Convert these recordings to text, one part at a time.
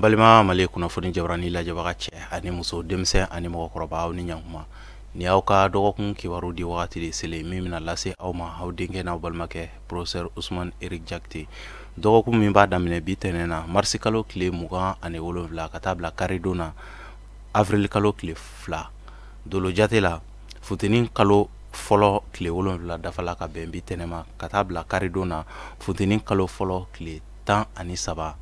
Balima Mali kunnafoni jabarani lajɛbaga cɛ ani muso, denmisɛn ani mɔgɔkɔrɔba, aw ni ɲankuma. Ni aw ka dɔgɔkun kibaru di wagati de selen min bɛna lase aw ma, aw denkɛ n'aw balimakɛ, professeur Ousmane Eric Diakité. Dɔgɔkun min b'a daminɛ bi tɛnɛn na, marisi kalo tile 27, ka taa bila karidon na, avril kalo tile 2. Dolo jate la, funteni kalo fɔlɔ tile 7 dafala ka bɛn bi tɛnɛn ma, ka taa bila karidon na, funteni kalo fɔlɔ tile 13.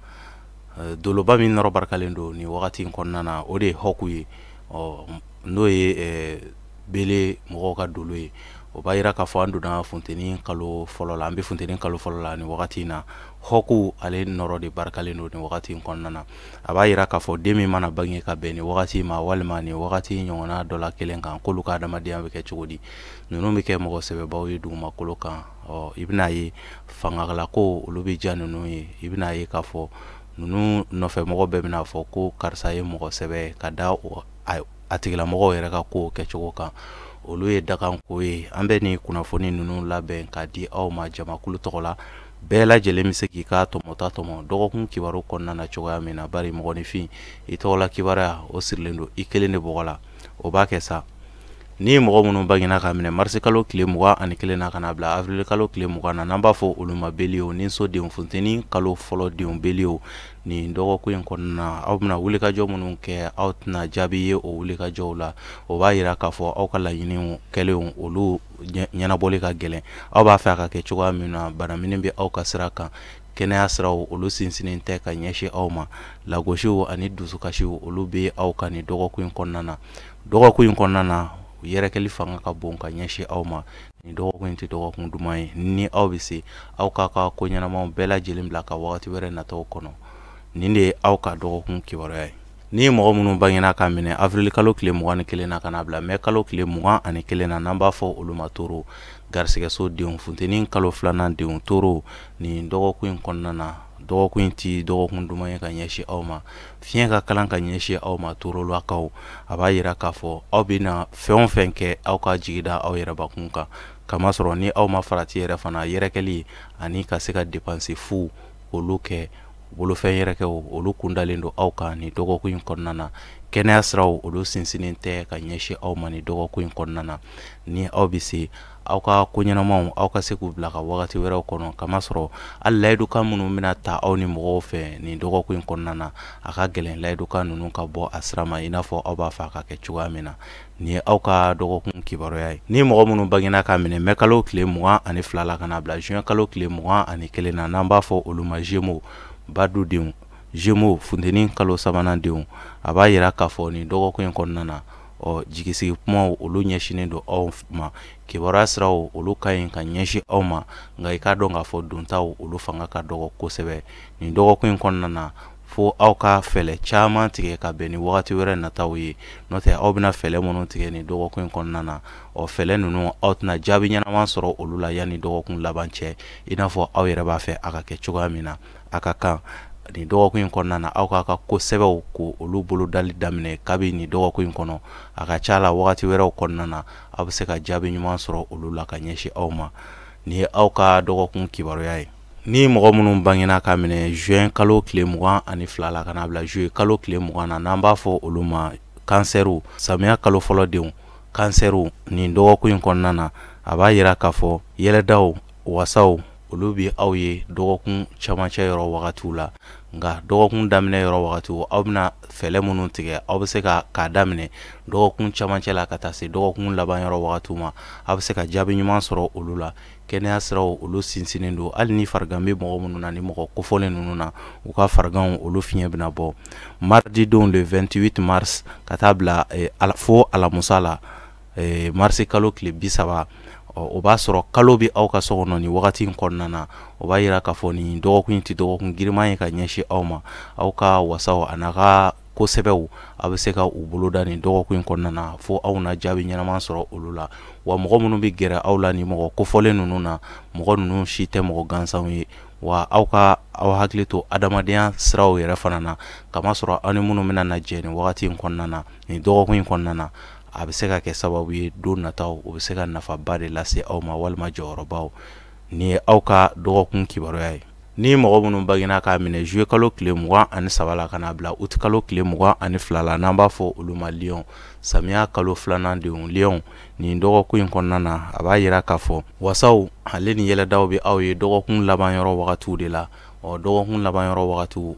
Doloba min nɔrɔ barikalen don nin wagati in kɔnɔna na, o de ye hɔku ye. Ɔ, n'o ye bélier mɔgɔw ka dolo ye, o b'a yira k'a fɔ an donna funteni kalo fɔlɔ la. An bɛ funteni kalo fɔlɔ la nin wagati in na. Hɔku, ale nɔrɔ de barikalen don nin wagati in kɔnɔna na. A b'a yira k'a fɔ den min mana bange ka bɛn nin wagati ma, walima nin wagati ɲɔgɔnna dɔ la kelen kan, k'olu ka adamadenya bɛ kɛ cogo di? Ninnu bɛ kɛ mɔgɔ sɛbɛbaw ye dugumakolo kan. Ɔ, i bɛna ye fangalako olu bɛ diya ninnu ye. I bɛna ye k'a fɔ ninnu nɔfɛ mɔgɔ bɛɛ bɛna fɔ ko karisa ye mɔgɔ sɛbɛ, ka da a tigilamɔgɔw yɛrɛ ka ko kɛcogo kan. Olu ye dakanko ye. An bɛ nin kunnafoni ninnu labɛn k'a di aw ma jamakulu tɔgɔ la. Bɛɛ lajɛlen bɛ se k'i ka tɔmɔta tɔmɔ dɔgɔkun kibaru kɔnɔna na cogoya min na, bari mɔgɔninfin, i tɔgɔla kibaruya, o sirilen don i kelen de bɔgɔ la. O b'a kɛ sa, ni mɔgɔ minnu bangena ka minɛ marisi kalo tile 21 na ka na bila avril kalo tile 20 na, n'an b'a fɔ olu ma bélier, ni so denw, funteni kalo fɔlɔ denw, bélier, nin dɔgɔkun in kɔnɔna na, aw bɛna wulikajɔ minnu kɛ, aw tɛna jaabi ye o wulikajɔw la. O b'a yira k'a fɔ aw ka laɲiniw kɛlenw, olu ɲɛnabɔli ka gɛlɛn. Aw b'a fɛ a ka kɛ cogoya min na, bana minnu bɛ aw ka sira kan, kɛnɛya siraw, olu sinsinnen tɛ ka ɲɛsin aw ma. Lagosiw ani dusukasiw, olu bɛ aw kan nin dɔgɔkun in kɔnɔna na. Dɔgɔkun in kɔnɔna na, yɛrɛkɛli fanga ka bon ka ɲɛsin aw ma. Nin dɔgɔkun in tɛ dɔgɔkun duman ye. Ni aw bɛ se, aw k'a ka ko ɲɛnamaw bɛɛ lajɛlen bila ka wagati wɛrɛ nataw kɔnɔ. Nin de ye aw ka dɔgɔkun kibaruya ye. Ni mɔgɔ minnu bangena ka minɛ avril kalo tile 21 na ka na bila mai kalo tile 21 na, n'an b'a fɔ olu ma taureau, garisɛgɛso denw, funteni kalo filanan denw, taureau, nin dɔgɔkun in kɔnɔna na, dɔgɔkun in ti dɔgɔkun duman ye ka ɲɛsin aw ma. Fiɲɛ ka kalan ka ɲɛsin aw ma, taureaulakaw. A b'a yira k'a fɔ aw bɛna fɛn o fɛn kɛ, aw ka jigi da aw yɛrɛbakun kan, kamasɔrɔ ni aw ma farati yɛrɛ fana, yɛrɛkɛli ani ka se ka dépense fu olu kɛ, bolofɛn yɛrɛkɛw, olu kundalen don aw kan nin dɔgɔkun in kɔnɔna na. Kɛnɛya siraw, olu sinsinnen tɛ ka ɲɛsin aw ma nin dɔgɔkun in kɔnɔna na. Ni aw bɛ se, aw ka ko ɲɛnamaw, aw ka se k'u bila ka wagati wɛrɛw kɔnɔ, kamasɔrɔ hali layidukan minnu bɛna ta aw ni mɔgɔw fɛ nin dɔgɔkun in kɔnɔna na, a ka gɛlɛn layidukan ninnu ka bɔ a sira ma i n'a fɔ aw b'a fɛ a ka kɛ cogoya min na. Nin ye aw ka dɔgɔkun kibaruya ye. Ni mɔgɔ minnu bangena ka minɛ mai kalo tile 22 la ka na bila juin kalo tile 21 na, n'an b'a fɔ olu ma gémeaux, badu denw, gémeaux, funteni kalo sabanan denw, a b'a yira k'a fɔ nin dɔgɔkun in kɔnɔna na, ɔ, jigisigi kumaw, olu ɲɛsinnen don aw ma. Kibaruya siraw, olu ka ɲi ka ɲɛsin aw ma, nka i k'a dɔn k'a fɔ dontaw, olu fanga ka dɔgɔ kosɛbɛ nin dɔgɔkun in kɔnɔna na, fo aw ka fɛɛrɛ caman tigɛ ka bɛn ni wagati wɛrɛ nataw ye. N'o tɛ, aw bɛna fɛɛrɛ minnu tigɛ nin dɔgɔkun in kɔnɔna na, ɔ, fɛɛrɛ ninnu, aw tɛna jaabi ɲɛnama sɔrɔ olu la yanni dɔgɔkun laban cɛ, i n'a fɔ aw yɛrɛ b'a fɛ a ka kɛ cogoya min na. A ka kan nin dɔgɔkun in kɔnɔna na, aw k'a ka ko sɛbɛw ko olu bolodali daminɛ kabi nin dɔgɔkun in kɔnɔ. A ka ca la, wagati wɛrɛw kɔnɔna na, aw bɛ se ka jaabi ɲuman sɔrɔ olu la ka ɲɛsin aw ma. Nin ye aw ka dɔgɔkun kibaruya ye. Ni mɔgɔ minnu bangena ka minɛ juin kalo tile 22 la ka na bila juillet kalo tile 20 na, n'an b'a fɔ olu ma kansɛriw, samiya kalo fɔlɔ denw, kansɛriw, nin dɔgɔkun in kɔnɔna na, a b'a yira k'a fɔ yɛlɛdaw, wasaw, olu bɛ aw ye dɔgɔkun camancɛ yɔrɔ wagatiw la. Nka dɔgɔkun daminɛ yɔrɔ wagatiw, aw bɛna fɛɛrɛ minnu tigɛ, aw bɛ se ka k'a daminɛ dɔgɔkun camancɛ la ka taa se dɔgɔkun laban yɔrɔ wagatiw ma, aw bɛ se ka jaabi ɲuman sɔrɔ olu la. Kɛnɛya siraw, olu sinsinnen don. Hali ni farigan bɛ mɔgɔ minnu na, ni mɔgɔ kofɔlen ninnu na, u ka fariganw, olu fiɲɛ bɛna bɔ. Mardi don, le 28 mars, ka taa bila fo alamusa la, marisi kalo tile 30, o b'a sɔrɔ kalo bɛ aw ka so kɔnɔ nin wagati in kɔnɔna na. O b'a yira k'a fɔ nin dɔgɔkun in tɛ dɔgɔkun giriman ye ka ɲɛsin aw ma. Aw ka wasaw a n'a ka kosɛbɛw, a bɛ se ka u boloda nin dɔgɔkun in kɔnɔna na, fo aw na jaabi ɲɛnama sɔrɔ olu la. Wa mɔgɔ minnu bɛ gɛrɛ aw la, ni mɔgɔ kofɔlen ninnu na, mɔgɔ ninnu si tɛ mɔgɔ gansanw ye. Wa aw ka aw hakili to adamadenya siraw yɛrɛ fana na, kamasɔrɔ aw ni minnu bɛna na jɛ nin wagati in kɔnɔna na, nin dɔgɔkun in kɔnɔna na, a bɛ se ka kɛ sababu ye don nataw, o bɛ se ka nafaba de lase aw ma, walima jɔyɔrɔbaw. Nin ye aw ka dɔgɔkun kibaruya ye. Ni mɔgɔ minnu bangena k'a minɛ juillet kalo tile 23 la ka n'a bila août kalo tile 22 la, n'an b'a fɔ olu ma lion, samiya kalo filanan denw lion, nin dɔgɔkun in kɔnɔna na a b'a yira k'a fɔ wasaw ale ni yɛlɛdaw bɛ aw ye dɔgɔkun laban yɔrɔ wagatiw de la. Dɔgɔkun laban yɔrɔ wagatiw,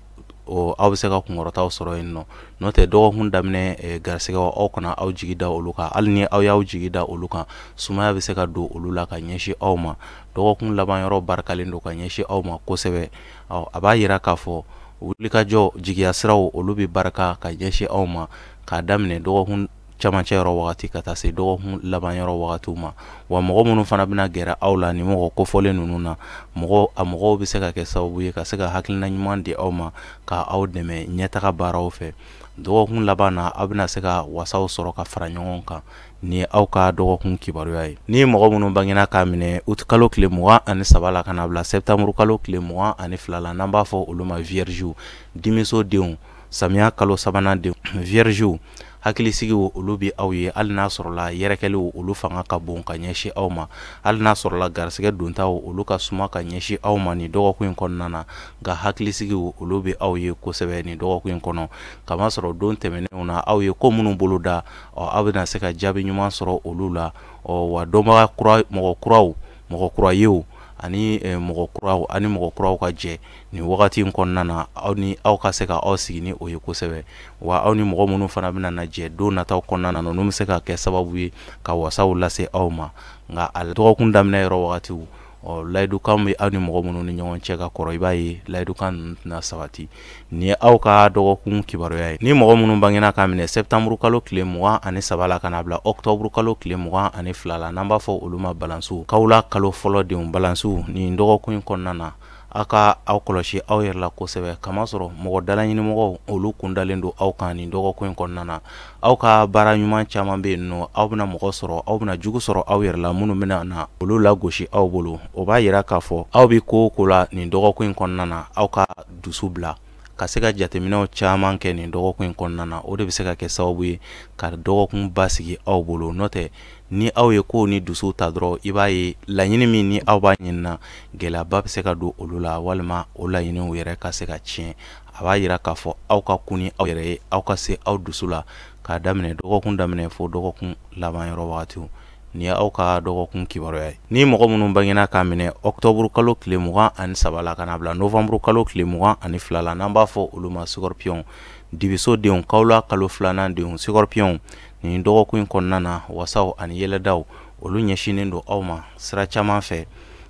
aw bɛ se ka kunkɔrɔtaw sɔrɔ yen nɔ. N'o tɛ dɔgɔkun daminɛ garisɛgɛw, aw kana aw jigi da olu kan. Hali ni aw y'aw jigi da olu kan, sumaya bɛ se ka don olu la ka ɲɛsin aw ma. Dɔgɔkun laban yɔrɔ barikalen don ka ɲɛsin aw ma kosɛbɛ. A b'a yira k'a fɔ wulikajɔ jigiya siraw olu bɛ barika ka ɲɛsin aw ma k'a daminɛ dɔgɔkun camancɛ yɔrɔ wagati ka taa se dɔgɔkun laban yɔrɔ wagatiw ma. Wa mɔgɔ minnu fana bɛna gɛrɛ aw la ni mɔgɔ kofɔlen ninnu na, a mɔgɔw bɛ se ka kɛ sababu ye ka se ka hakilina ɲuman di aw ma ka aw dɛmɛ ɲɛtaga baaraw fɛ. Dɔgɔkun laban na aw bɛna se ka wasaw sɔrɔ ka fara ɲɔgɔn kan. Ni aw ka dɔgɔkun kibaruya ye. Ni mɔgɔ minnu bangena k'a minɛ août kalo tile 23 la ka n'a bila septembre kalo tile 22 la, n'an b'a fɔ olu ma vierge, dimiso denw, samiya kalo sabanan denw, vierge, hakilisigiw olu bɛ aw ye. Hali n'a sɔrɔla yɛrɛkɛliw olu fanga ka bon ka ɲɛsin aw ma, hali n'a sɔrɔla garisɛgɛ dontaw olu ka suma ka ɲɛsin aw ma nin dɔgɔkun in kɔnɔna na, nka hakilisigiw olu bɛ aw ye kosɛbɛ nin dɔgɔkun in kɔnɔ. Kamasɔrɔ don tɛmɛnenw na aw ye ko minnu bolo da, aw bɛna se ka jaabi ɲuman sɔrɔ olu la. Wa dɔnbaga kura, mɔgɔ kuraw, mɔgɔ kura yew ani mɔgɔ kuraw ani mɔgɔ kuraw ka jɛ nin wagati in kɔnɔna na, aw ni aw ka se ka aw sigi ni o ye kosɛbɛ. Wa aw ni mɔgɔ minnu fana bɛna na jɛ don nataw kɔnɔna na, ninnu bɛ se ka kɛ sababu ye ka wasaw lase aw ma. Nka a dɔgɔkun daminɛ yɔrɔ wagatiw, layidukan bɛ aw ni mɔgɔ minnu ni ɲɔgɔn cɛ ka kɔrɔ, i b'a ye layidukan ninnu tɛna sabati. Nin ye aw ka dɔgɔkun kibaruya ye. Ni mɔgɔ minnu bangena k'a minɛ septembre kalo tile 23 la ka n'a bila octobre kalo tile 22 la, n'an b'a fɔ olu ma balansiw, kawula kalo fɔlɔ denw balansiw, nin dɔgɔkun in kɔnɔna na aw ka aw kɔlɔsi aw yɛrɛ la kosɛbɛ. Kamasɔrɔ mɔgɔ dalaɲinimɔgɔw olu kundalen don aw kan nin dɔgɔkun in kɔnɔna na. Aw ka baara ɲuman caman bɛ yen nɔ, aw bɛna mɔgɔ sɔrɔ, aw bɛna jugu sɔrɔ aw yɛrɛ la minnu bɛna na olu lagosi aw bolo. O b'a yira k'a fɔ aw bɛ ko o ko la nin dɔgɔkun in kɔnɔna na, aw ka dusu bila ka se ka jateminɛw caman kɛ nin dɔgɔkun in kɔnɔna na. O de bɛ se ka kɛ sababu ye ka dɔgɔkun basigi aw bolo. N'o tɛ ni aw ye kow ni dusuw ta dɔrɔn, i b'a ye laɲini min ni aw b'a ɲinina, gɛlɛyaba bɛ se ka don olu la, walima o laɲiniw yɛrɛ ka se ka tiɲɛ. A b'a yira k'a fɔ aw ka kun ni aw yɛrɛ ye, aw ka se aw dusu la k'a daminɛ dɔgɔkun daminɛ fo dɔgɔkun laban yɔrɔ wagatiw. Nin ye aw ka dɔgɔkun kibaruya ye. Ni mɔgɔ minnu bangena k'a minɛ octobre kalo tile 23 la ka n'a bila novembre kalo tile 22 la, n'an b'a fɔ olu ma scorpion, dibiso denw, kawula kalo filanan denw, scorpion, nin dɔgɔkun in kɔnɔna na wasaw ani yɛlɛdaw olu ɲɛsinnen don aw ma sira caman fɛ.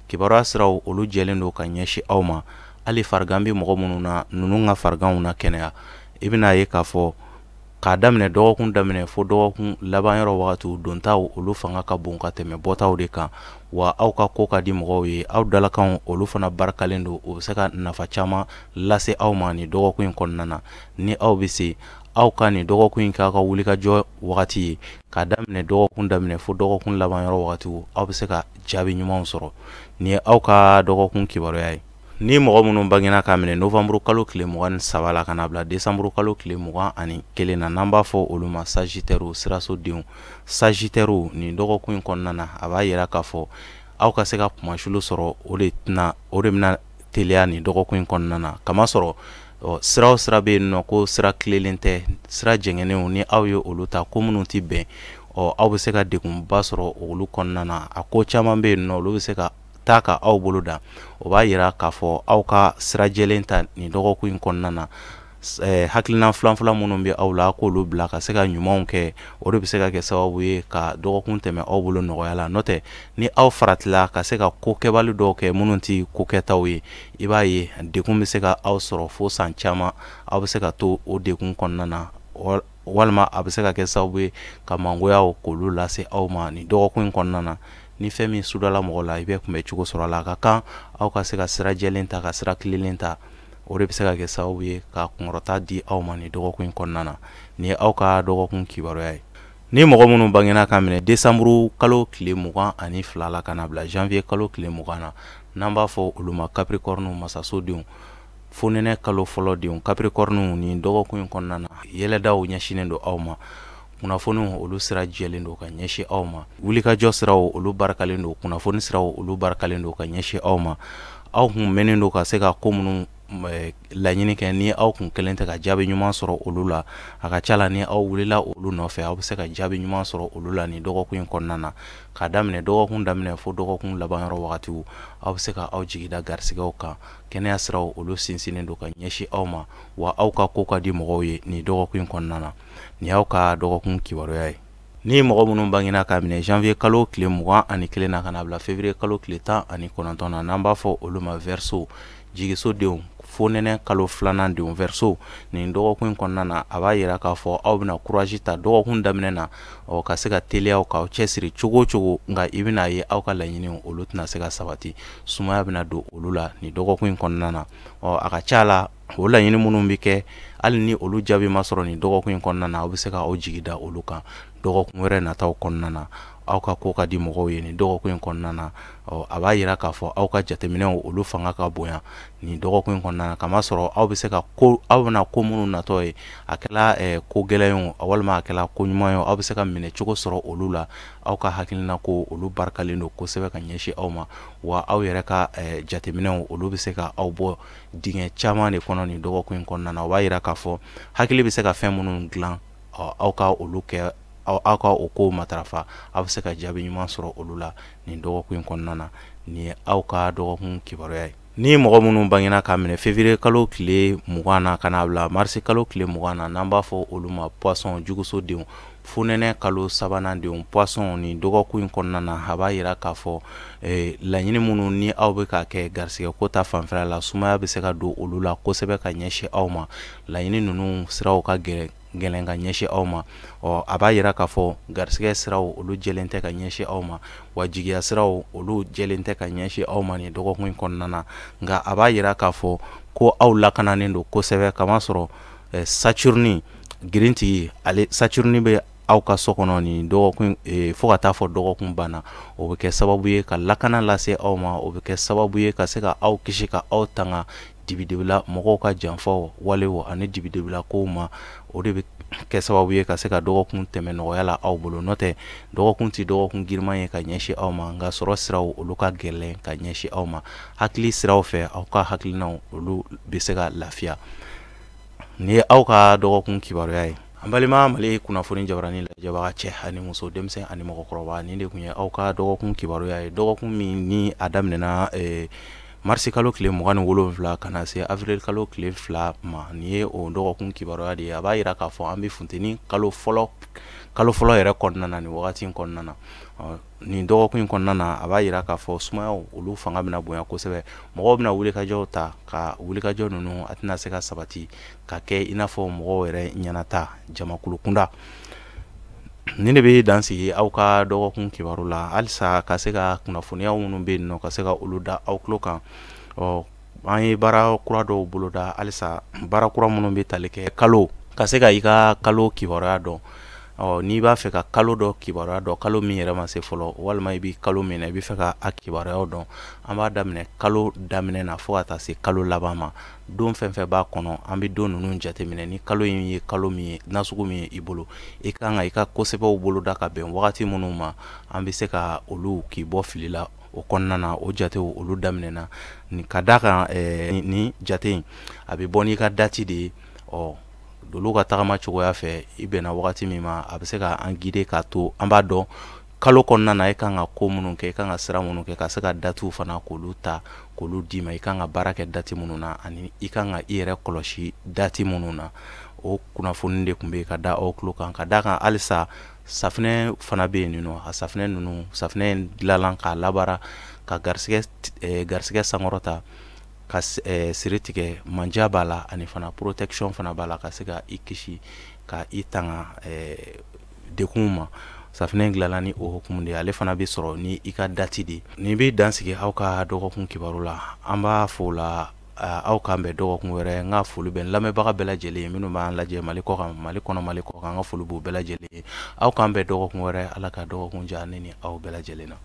Kibaruya siraw olu jɛlen don ka ɲɛsin aw ma. Hali farigan bɛ mɔgɔ minnu na, ninnu ka fariganw na kɛnɛya. I bɛna ye k'a fɔ k'a daminɛ dɔgɔkun daminɛ fo dɔgɔkun laban yɔrɔ wagatiw, dontaw olu fanga ka bon ka tɛmɛ bɔtaw de kan. Wa aw ka ko ka di mɔgɔw ye, aw dalakanw olu fana barikalen don, o bɛ se ka nafa caman lase aw ma nin dɔgɔkun in kɔnɔna na. Ni aw bɛ se, aw ka nin dɔgɔkun in k'aw ka wulikajɔ wagati ye, k'a daminɛ dɔgɔkun daminɛ fo dɔgɔkun laban yɔrɔ wagatiw, aw bɛ se ka jaabi ɲumanw sɔrɔ. Nin ye aw ka dɔgɔkun kibaruya ye. Ni mɔgɔ minnu bangena k'a minɛ novembre kalo tile 23 la ka n'a bila décembre kalo tile 21 na, n'an b'a fɔ olu ma sagittaire, siraso denw, sagittaire, nin dɔgɔkun in kɔnɔna na a b'a yira k'a fɔ aw ka se ka kumasulu sɔrɔ, o de bɛna teliya nin dɔgɔkun in kɔnɔna na. Kamasɔrɔ sira o sira bɛ yen nɔ ko sira tilelen tɛ, sira jɛngɛnenw, ni aw ye olu ta, ko minnu tɛ bɛn, aw bɛ se ka degunba sɔrɔ olu kɔnɔna na. A ko caman bɛ yen nɔ, olu bɛ se ka taa ka aw bolo da. O b'a yira k'a fɔ aw ka sira jɛlen ta nin dɔgɔkun in kɔnɔna na. Hakilina filan-filan minnu bɛ aw la, a k'olu bila ka se ka ɲumanw kɛ, o de bɛ se ka kɛ sababu ye ka dɔgɔkun tɛmɛ aw bolo nɔgɔya la. N'o tɛ ni aw faratila ka se ka ko kɛbali dɔw kɛ minnu tɛ ko kɛtaw ye, i b'a ye degun bɛ se ka aw sɔrɔ fo san caman, aw bɛ se ka to o degun kɔnɔna na, walima a bɛ se ka kɛ sababu ye ka mangoyaw k'olu lase aw ma nin dɔgɔkun in kɔnɔna na. Ni fɛn min sudala mɔgɔ la, i bɛ kunbɛ cogo sɔrɔ a la. A ka kan aw ka se ka sira jɛlen ta, ka sira tilenlen ta, o de bɛ se ka kɛ sababu ye ka kunkɔrɔta di aw ma nin dɔgɔkun in kɔnɔna na. Nin ye aw ka dɔgɔkun kibaruya ye. Ni mɔgɔ minnu bangena k'a minɛ décembre kalo tile 22 la ka na bila janvier kalo tile 20 na, n'an b'a fɔ olu ma capricorne, masasodenw, fonɛnɛ kalo fɔlɔ denw, capricorne, nin dɔgɔkun in kɔnɔna na yɛlɛdaw ɲɛsinnen don aw ma. Kunnafoniw olu sira jɛlen don ka ɲɛsin aw ma. Wulikajɔ siraw olu barikalen don, kunnafoni siraw olu barikalen don ka ɲɛsin aw ma. Aw kun mɛnnen don ka se ka ko minnu laɲini kɛ, ni aw kun kelen tɛ ka jaabi ɲuman sɔrɔ olu la, a ka ca la ni aw wulila olu nɔfɛ, aw bɛ se ka jaabi ɲuman sɔrɔ olu la nin dɔgɔkun in kɔnɔna na. K'a daminɛ dɔgɔkun daminɛ fo dɔgɔkun laban yɔrɔ wagatiw, aw bɛ se ka aw jigi da garisigɛw kan. Kɛnɛya siraw olu sinsinnen don ka ɲɛsin aw ma, wa aw ka ko ka di mɔgɔw ye nin dɔgɔkun in kɔnɔna na. Nin y'aw ka dɔgɔkun kibaruya ye. Ni mɔgɔ minnu bangena k'a minɛ janvier kalo tile 21 na ka na bila février kalo tile 19 na, n'an b'a fɔ olu ma Verseau, jigiso denw, fonɛnɛ kalo filanan denw Verseau, nin dɔgɔkun in kɔnɔna na, a b'a yira k'a fɔ aw bɛna courage ta dɔgɔkun daminɛ na, ɔ ka se ka teliya k'aw cɛsiri cogo o cogo, nka i bɛna ye aw ka laɲiniw olu tɛna se ka sabati. Sumaya bɛna don olu la nin dɔgɔkun in kɔnɔna na. Ɔ a ka ca la o laɲini minnu bɛ kɛ, hali ni olu jaabi ma sɔrɔ nin dɔgɔkun in kɔnɔna na, aw bɛ se ka aw jigi da olu kan dɔgɔkun wɛrɛ nataw kɔnɔna na. Aw ka ko ka di mɔgɔw ye nin dɔgɔkun in kɔnɔna na. Ɔ a b'a yira k'a fɔ aw ka jateminɛw olu fanga ka bonya nin dɔgɔkun in kɔnɔna na, kamasɔrɔ aw bɛ se ka ko, aw bɛna ko minnu natɔ ye, a kɛla ko gɛlɛn ye o, walima a kɛla ko ɲuman ye, aw bɛ se ka minɛ cogo sɔrɔ olu la. Aw ka hakilina ko olu barikalen don kosɛbɛ ka ɲɛsin aw ma, wa aw yɛrɛ ka jateminɛw olu bɛ se ka aw bɔ dingɛ caman de kɔnɔ nin dɔgɔkun in kɔnɔna na. O b'a yira k'a fɔ hakili bɛ se ka fɛn minnu dilan, aw ka olu kɛ, aw ka o kow matarafa, aw bɛ se ka jaabi ɲuman sɔrɔ olu la nin dɔgɔkun in kɔnɔna na. Nin ye aw ka dɔgɔkun kibaruya ye. Ni mɔgɔ minnu bangena k'a minɛ février kalo tile 20 na ka n'a bila mars kalo tile 20 na, n'an b'a fɔ olu ma poisson, juguso denw, fonɛnɛ kalo sabanan denw poisson, nin dɔgɔkun in kɔnɔna na, a b'a yira k'a fɔ laɲini minnu ni aw bɛ k'a kɛ garisigɛ ko ta fanfɛla la, sumaya bɛ se ka don olu la kosɛbɛ ka ɲɛsin aw ma. Laɲini ninnu siraw ka gɛlɛn ka ɲɛsin aw ma. Ɔ a b'a yira k'a fɔ garisigɛ siraw olu jɛlen tɛ ka ɲɛsin aw ma, wa jigiya siraw olu jɛlen tɛ ka ɲɛsin aw ma nin dɔgɔkun in kɔnɔna na. Nka a b'a yira k'a fɔ ko aw lakananen don kosɛbɛ, kamasɔrɔ Saturne girintigi, ale Saturne bɛ aw ka so kɔnɔ nin dɔgɔkun fo ka taa fɔ dɔgɔkun banna. O bɛ kɛ sababu ye ka lakana lase aw ma, o bɛ kɛ sababu ye ka se ka aw kisi ka aw tanga dibidibila mɔgɔw ka janfaw walew ani dibidibila kow ma. O de bɛ kɛ sababu ye ka se ka dɔgɔkun tɛmɛ nɔgɔya la aw bolo. N'o tɛ dɔgɔkun tɛ dɔgɔkun girinman ye ka ɲɛsin aw ma, nka sɔrɔ siraw olu ka gɛlɛn ka ɲɛsin aw ma. Hakili siraw fɛ, aw ka hakilinaw olu bɛ se ka lafiya. Nin ye aw ka dɔgɔkun kibaruya ye. An balima Mali kunnafoni jabarani lajɛbaga cɛ ani muso, denmisɛn ani mɔgɔkɔrɔba, nin de tun ye aw ka dɔgɔkun kibaruya ye. Dɔgɔkun min ni a daminɛna marisi kalo tile 27 ka na se avril kalo tile 2 ma, nin ye o dɔgɔkun kibaruya de ye. A b'a yira k'a fɔ an bɛ funteni kalo fɔlɔ yɛrɛ kɔnɔna na nin wagati in kɔnɔna na. Nin dɔgɔkun in kɔnɔna na, a b'a yira k'a fɔ sumayaw olu fanga bɛna bonya kosɛbɛ. Mɔgɔw bɛna wulikajɔw ta, ka wulikajɔ ninnu a tɛna se ka sabati ka kɛ i n'a fɔ mɔgɔw yɛrɛ ɲɛnata jamakulu kunda. Nin de bɛ dan sigi aw ka dɔgɔkun kibaru la. Halisa ka se ka kunnafoniya minnu bɛ yen nɔ, ka se ka olu da aw tulo kan. Ɔ an ye baara kura dɔw boloda halisa, baara kura minnu bɛ tali kɛ kalo, ka se ka i ka kalo kibaruya dɔn. Ɔ n'i b'a fɛ ka kalo dɔ kibaruya dɔn, kalo min yɛrɛ ma se fɔlɔ, walima i bɛ kalo min na i bɛ fɛ ka a kibaruyaw dɔn, an b'a daminɛ kalo daminɛ na fo ka taa se kalo laban ma. Don fɛn fɛn b'a kɔnɔ, an bɛ don ninnu jateminɛ. Ni kalo in ye kalo min ye, nasugu min ye i bolo, i kan ka i ka kosɛbɛw boloda ka bɛn wagati minnu ma, an bɛ se ka olu k'i bɔ fili la o kɔnɔna na. O jatew olu daminɛna nin ka d'a kan ni jate in a bɛ bɔ n'i ka dati de ye. Ɔ olu ka tagama cogoya fɛ, i bɛnna wagati min ma, a bɛ se ka an guider k'a to an b'a dɔn kalo kɔnɔna na e kan ka ko minnu kɛ, i kan ka sira minnu kɛ, ka se ka datiw fana k'olu ta k'olu d'i ma, i kan ka baara kɛ dati minnu na, ani i kan ka i yɛrɛ kɔlɔsi dati minnu na. O kunnafoni de tun bɛ yen ka da aw tulo kan. Ka d'a kan halisa safinɛ fana bɛ yen nɔ, a safinɛ ninnu, safinɛ in dilanna k'a labaara ka garisigɛ sankɔrɔta, ka siri tigɛ, manja b'a la, ani fana protection fana b'a la, ka se ka i kisi ka i tanga degun ma. Safinɛ in dilanna ni o hukumu de ye. Ale fana bɛ sɔrɔ ni i ka dati de ye. Nin bɛ dan sigi aw ka dɔgɔkun kibaru la. An b'a fɔ o la aw k'an bɛn dɔgɔkun wɛrɛ. N ka foli bɛ n lamɛnbaga bɛɛ lajɛlen ye minnu b'an lajɛ Mali kɔ kan, Mali kɔnɔ, Mali kɔ kan. N ka foli b'u bɛɛ lajɛlen ye. Aw k'an bɛn dɔgɔkun wɛrɛ. Ala ka dɔgɔkun diya ne ni aw bɛɛ lajɛlen na.